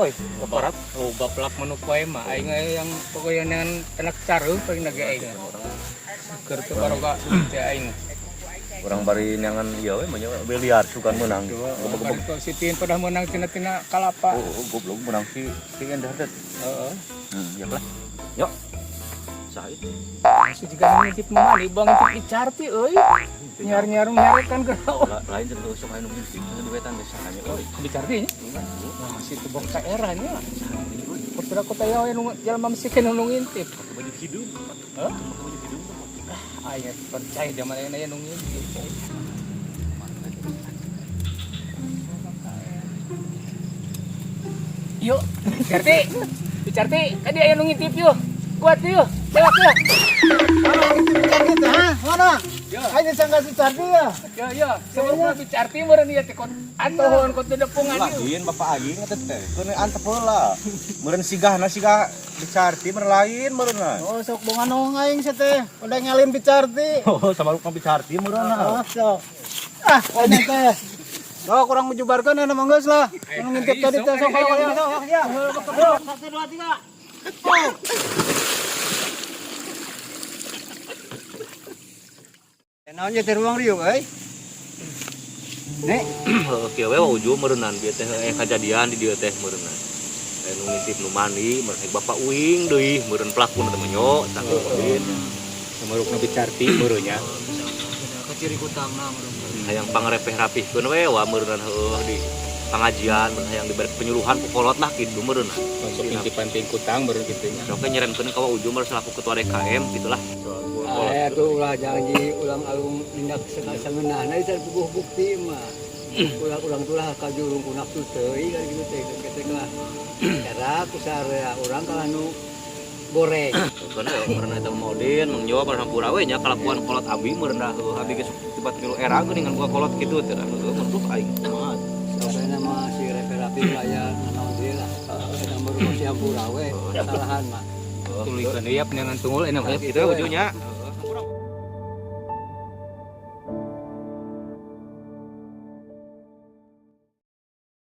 Euy, keparap. Loba pelak manuk wae mah aing yang pokoknya dengan tenak careung paling nage aing. Keur teu baroga duit teh aing. Urang bari neangan ieu we mah biliar sugan meunang. Gebeg-gebeg. Bari si Tin pada menang tina-tina kalapa. Oh, goblok menang si si Endah teh. Heeh. Ya lah. Yuk. Sah itu. Si jiga ngintip mah di bang ngintip dicarti euy. Nyar-nyar nyarekan geura. Lain tentu sok aya nu ngintip di wetan desa nya euy. Dicarti nya. Nah, si teu bong ka era nya. Putra kota ya we nu jelema miskin nu ngintip. Pakai baju hidung. Hah? Pakai baju hidung. Ah, aing percaya zaman ayeuna aya nu ngintip. Yuk, Carti. Carti, tadi aya nu ngintip yuk. Kuat yuk. Lewat yuk. Mana ngintip Carti teh, ha? Mana? Yo. Aing sangka si Carti ya. Yo yo, sebelum ku Carti meureun ieu teh kon atohon kon teu depungan ieu. Lain bapak aing eta teh. Keun antep heula. Meureun sigahna sigah dicarti meureun lain meureun. Oh, sok bongan nong aing sia teh. Udah ngalin Bicarti. Oh, sama lu bicarti meureun. Oh, sok. Ah, ini teh. Oh, kurang menjubarkan ya nama geus lah. Anu ngintip tadi teh sok ayo ayo sok ya. 1 2 3. Oh. Naon teh ruang riuk euy. Nek, Heuh, kieu we ujung meureunnan bieu teh aya kajadian di dieu teh meureunan. Aya nu ngintip nu mandi, meureun bapak uing deui, meureun pelakuna teh mah nyo, saking odin. Samarukna Bicarti meureun nya. kaciri kutangna meureun. Hayang pangrepeh rapihkeun we wa meureunnan heueuh di pangajian, meureun hayang diberi penyuluhan ku kolot lah kitu meureunnan. Masuk intipan ting kutang meureun kitu nya. Sok nyeremkeun ka ujung meureun selaku ketua DKM gitulah. Aya tuh ulah janji ulang alung nindak sangeunahna itu puguh bukti mah. Ulang-ulang tulah kajurung ku nafsu teuing kan gitu teh kitu lah. Cara ku sarea urang kalah nu goreng. Karena ya meureun eta mah Odin Mang Nyo meureun hampura we nya kalakuan kolot abi meureun dah heueuh abi geus tiba tilu era geuningan buka kolot kitu teh heueuh mentuk aing kumaha. Soalnya mah si reperapi aya nanaon deui lah. Eta mah si hampura we kesalahan mah. Tulikeun deui ya penyangan tunggul enak Itu ujungnya.